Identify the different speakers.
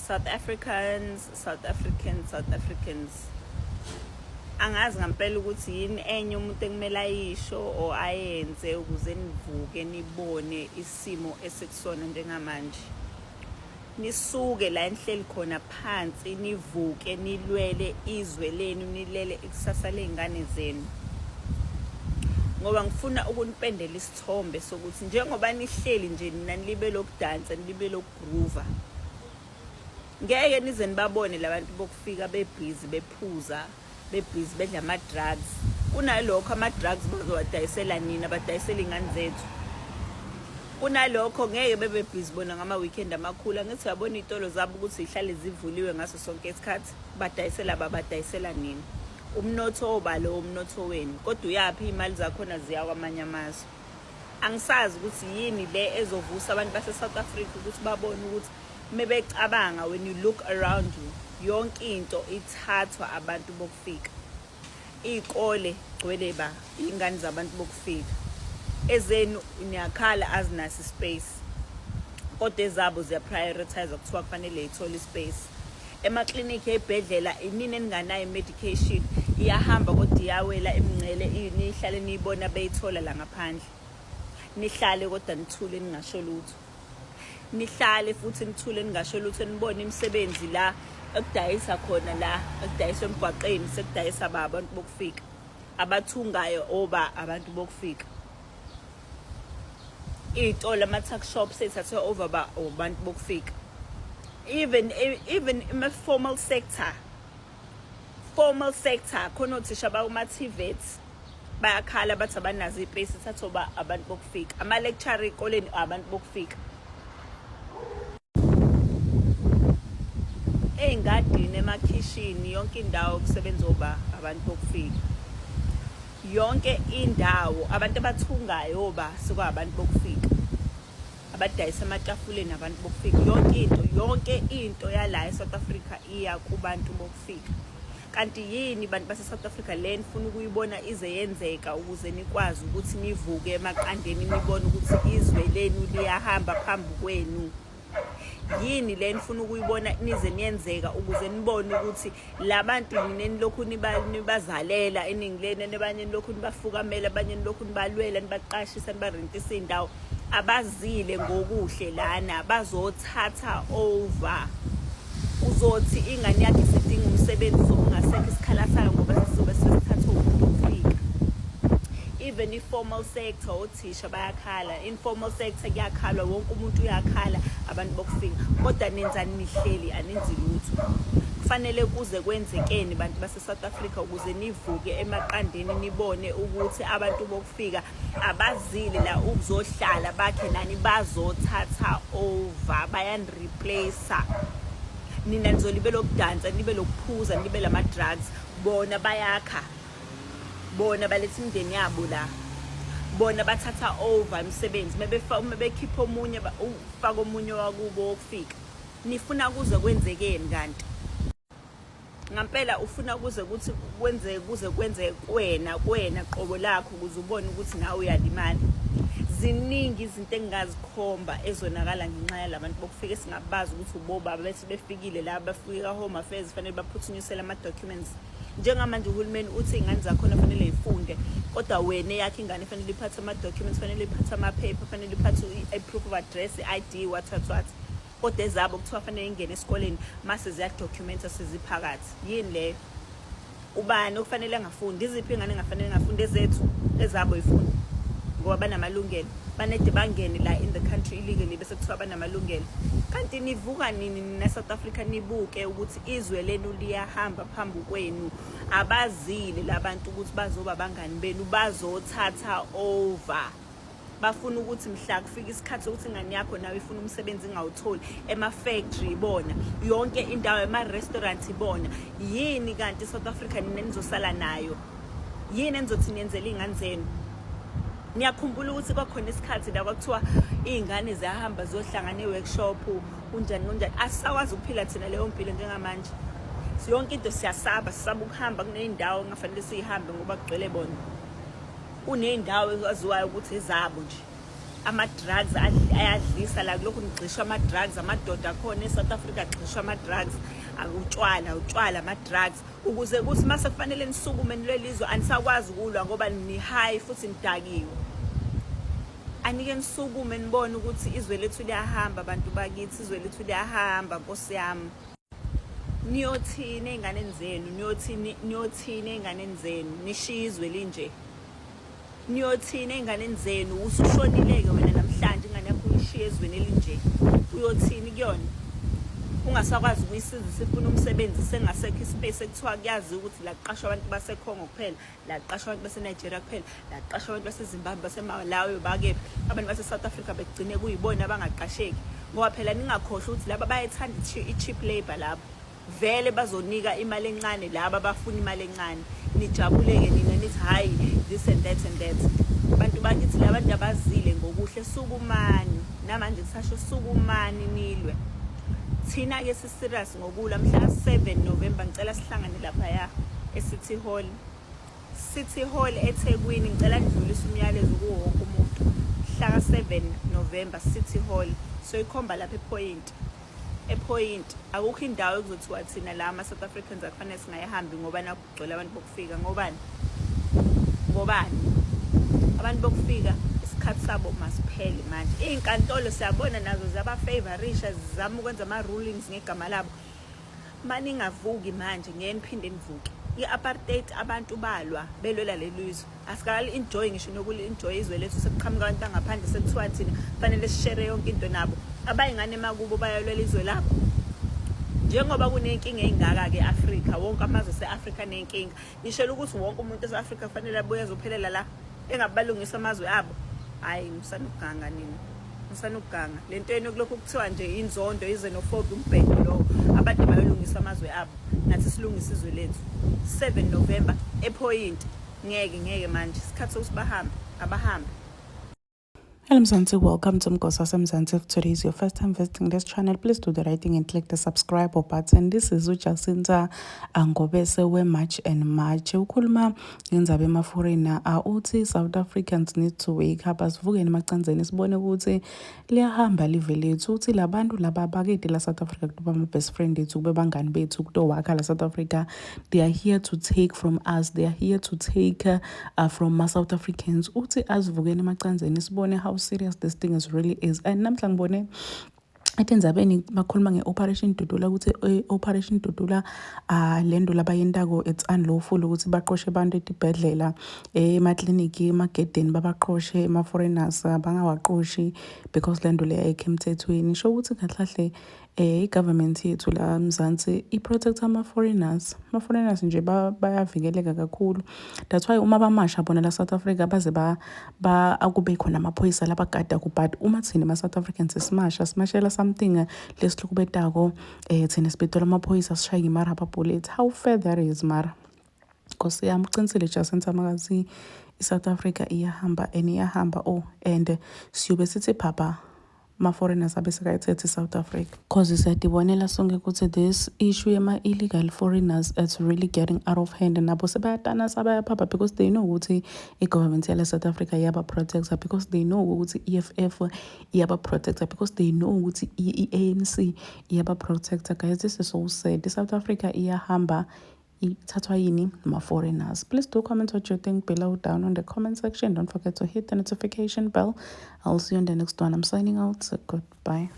Speaker 1: South Africans, South Africans, South Africans. Angazi ngampela ukuthi yini enye umuntu ekumele ayisho or ayenze ukuze nivuke nibone isimo esikusona njengamanje. Nisuke la enihleli khona phansi nivuke nilwele izwe lenu nilele ikusasa ley'ngane zenu. Ngoba ngifuna ukunipendela isithombe sokuthi njengoba nihleli nje nina nilibe lokudansa nilibe groove ngeke nize nibabone labantu bokufika bebhizi bephuza bebhizi bedla ama-drugs kunalokho ama-drugs bazowadayisela nina badayisela iy'ngane zethu kunalokho ngeke bebe bhizi bona ngama-weekend amakhulu angithi uyabona iy'tolo zabo ukuthi zihlale zivuliwe ngaso sonke isikhathi badayisela babadayisela nina umnotho oba lowo umnotho wenu kodwa uyaphi iy'mali zakhona ziya kwamanye amazwe Angisazi ukuthi yini le ezovusa abantu base-South Africa ukuthi babone ukuthi mebecabanga when you look around you yonke into ithathwa abantu bokufika. Iy'kole gcwele ba iy'ngane zabantu bokufika. Ezenu niyakhala azinaso ispace kodwa ezabo ziyaprioritize kuthiwa kufanele yithole ispace. Emaklinikhi ey'bhedlela inini eninganayo i-medication iyahamba kodwa iyawela imingcele nihlale niyibona beyithola la ngaphandle nihlale kodwa nithule ningasho lutho nihlale futhi nithule ningasho lutho nibone imisebenzi la ekudayisa khona la ekudayiswa emgwaqeni sekudayisa ba abantu bokufika abathungayo oba abantu bokufika iy'tolo ama-tuck shop seyithathwe over ba abantu bokufika even ima-formal sector formal sector khona othisha bakuma-TVET bayakhala bathi abanazo iy'pesi thathwe ba abantu bokufika ama-lecture ey'koleni abantu bokufika ey'ngadini emakhishini yonke indawo kusebenza oba abantu bokufika yonke indawo abantu abathungayo ba sekwabantu bokufika abadayisa ematafuleni abantu bokufika yonke into yonke into yala eSouth Africa iya kubantu bokufika kanti yini bantu base-South Africa le nifuna ukuyibona ize yenzeka ukuze nikwazi ukuthi nivuke emaqandeni nibone ukuthi izwe lenu liyahamba phambi kwenu yini le nifuna ukuyibona nize niyenzeka ukuze nibone ukuthi labantu nina nilokhu nibazalela iningi lenu abanye nilokhu nibafukamela abanye nilokhu nibalwela nibaqashisa nibarentisa iy'ndawo abazile ngokuhle lana bazothatha over uzothi ingane yakhe isidinga umsebenzi uzobe ungasekho isikhala sayo ngoba sesizobe sesithathwe umuntu ofika even i-formal sector othisha bayakhala informal sector kuyakhalwa wonke umuntu uyakhala abantu bokufika kodwa nenzani nihleli anenzi lutho kufanele kuze kwenzekeni bantu base-South Africa ukuze nivuke emaqandeni nibone ukuthi abantu bokufika abazile la ukuzohlala bakhe nani bazothatha over bayanireplace nina nizolibe lokudansa nibe lokuphuza nibe lama-drugs bona bayakha bona baletha imindeni yabo la bona bathatha over imisebenzi uma bekhipha omunye ufaka omunye wakubo wokufika nifuna kuze kwenzekeni kanti ngampela ufuna kuze kuthi kwenzeke kuze kwenzeke kuwena kuwena qobo lakho ukuze ubone ukuthi nawe uyalimala ziningi izinto engingazikhomba ezonakala ngenxa yalabantu bokufika esingabazi ukuthi ubobaba bethi befikile la bafike ka-home affairs fanele baphuthunyisele ama-documents njengamanje uhulumeni uthi iy'ngane zakhona fanele yifunde kodwa wena eyakho ingane fanele iphathe ama-documents fanele iphathe amaphepha fanele iphathe i-proof of address i-ID what what what kodwa ezabo kuthiwa fanele ingene esikoleni mase ziyadocumenta seziphakathi yini leyo ubani okufanele angafundi iziphi ingane engafanele ngafundi ezethu ezabo ifunde ngoba banamalungelo banede bangene la in the country illegally bese kuthiwa banamalungelo kanti nivuka nini nina South Africa nibuke ukuthi izwe lenu liyahamba phambi kwenu abazile labantu ukuthi bazoba abangani benu bazothatha over bafuna ukuthi mhla kufika isikhathi sokuthi ingane yakho nawe ifuna umsebenzi ingawutholi ema-factory ibona yonke indawo ema-restaurant ibona yini kanti South Africa nina nizosala nayo yini enizothi niyenzela iy'ngane zenu niyakhumbula ukuthi kwakhona isikhathi la kwakuthiwa iy'ngane ziyahamba ziyohlangana e-workshop kunjani kunjani asisakwazi ukuphila thina leyo mpilo njengamanje yonke into siyasaba sisaba ukuhamba kuney'ndawo engafanele siyihambe ngoba kugcwele bona kuney'ndawo ezaziwayo ukuthi ezabo nje Ama-drugs ayadlisa la, kulokhu nigxishwa ama-drugs. Amadoda akhona e-South Africa agxishwa ama-drugs, utshwala, utshwala, ama-drugs, ukuze kuthi mase kufanele nisukume nilwelizwe, anisakwazi ukulwa ngoba ni-high futhi nidakiwe. Anike nisukume nibone ukuthi izwe lethu liyahamba, abantu bakithi, izwe lethu liyahamba. Nkosi yami, niyothini ey'nganeni zenu? Niyothini, niyothini ey'nganeni zenu nishiye izwe linje? Niyothini ey'nganeni zenu? Usushonile-ke wena namhlanje, ingane yakho uyishiye ezweni elinje, uyothini kuyona? Ungasakwazi ukuyisiza, isifuna umsebenzi, sengasekho ispace, ekuthiwa kuyaziwa ukuthi la kuqashwa abantu baseCongo kuphela, la kuqashwa abantu baseNigeria kuphela, la kuqashwa abantu baseZimbabwe, baseMalawi, bakephi. Abantu base-South Africa begcine kuyibona abangaqasheki, ngoba phela ningakhohlwa ukuthi laba bayethanda i-cheap labour. Labo vele bazonika imali encane, laba bafuna imali encane. Nijabuleke nina, nithi hhayi, this and that and that. Bantu bakithi, labantu abazile ngokuhle. Sukumani namanje, kusasho, sukumani nilwe. Thina-ke si-serious ngokulwa. Mhla 7 November, ngicela sihlangane laphaya e-City Hall, City Hall eThekwini. Ngicela ngidlulise umyalezo kuwo wonke umuntu. Mhla ka-7 November, City Hall, soyikhomba lapha ePoint, ePoint. Akukho indawo ekuzothiwa thina la ama-South Africans akufanele singayihambi ngoba nakho kugcwele abantu bokufika. Ngobani? Ngobani abantu bokufika? Isikhathi sabo masiphele manje. Iy'nkantolo siyabona nazo ziyaba-favourisha, zizama ukwenza ama-rulings ngegama labo. Maningavuki manje, ngeke niphinde nivuke. I-apartheid, abantu balwa belwela leli zwe. Asikali-enjoy ngisho nokuli-enjoy izwe lethu, sekuqhamuka abantu bangaphandle, sekuthiwa thina kufanele sishere yonke into nabo. Abayingane emakubo bayalwela izwe labo. Njengoba kuney'nkinga ey'ngaka-ke e-Afrika, wonke amazwe ase-Afrika aney'nkinga, nishela ukuthi wonke umuntu ese-Afrika kufanele abuye azophelela la, engabe balungisa amazwe abo? Hhayi, musanukuganga nina, musanukuganga. Le nto yenu kulokhu kuthiwa nje inzondo, i-xenophobia, umbhedo lowo. Abantu bayolungisa amazwe abo, nathi silungise izwe lethu. 7 November ePoint. Ngeke, ngeke manje, isikhathi sokuthi bahambe, abahambe.
Speaker 2: Hello Mzansi, welcome to Mgosa Mzansi. If today is your first time visiting this channel, please do the right thing and click the subscribe button. This is uJacinta Ngobese we-March and March. Ukhuluma ngendzaba ema-foreigner, uthi South Africans need to wake up. Asivukeni emacandzeni, sibone ukuthi liyahamba live lethu. Uthi labantu laba bakede la South Africa kuba ama-best friend ethu, kube bangani bethu, kutowakha la South Africa. They are here to take from us. They are here to take from ma-South Africans. Uthi asivukeni emacandzeni, sibone how serious this thing is really is. And namhla ngibone etindzabeni bakhuluma nge-Operation Dudula, ukuthi i-Operation Dudula, le nto labayentako, it's unlawful ukuthi baqoshe abantu etibhedlela, emakliniki, emagedeni, babaqoshe ema-foreigners, bangawaqoshi because le nto le ayikho emthethweni. Sho ukuthi kahle kahle i-government yethu la Mzansi i-protect ama-foreigners. Ama-foreigners nje bayavikeleka kakhulu. That's why uma bamasha bona la South Africa, baze ba akube khona amaphoyisa labagadako, but uma thina ma-South Africans simasha, simashela something lesihlukubetako, thina sibetela amaphoyisa, sishaye ngema-rubber bullet. How fair that is? Mara Nkosi yami, uqinisile Jacinta makazi, i-South Africa iyahamba and iyahamba. Oh, and siyobe sithi phapha ma-foreigners abe sekayithethe i-South Africa, cause siyatibonela sonke ukuthi this issue yema-illegal foreigners, it's really getting out of hand. Nabo sebayatanasa, bayaphapha because they know ukuthi i-government yala South Africa iyaba-protecta, because they know ukuthi i-EFF iyaba-protecta, because they know ukuthi i-ANC iyaba-protecta. Guys, this is so sad. I-South Africa iyahamba, ithathwa yini? Ma-foreigners. Please do comment what you think below down on the comment section. Don't forget to hit the notification bell. I'll see you on the next one. I'm signing out, so goodbye.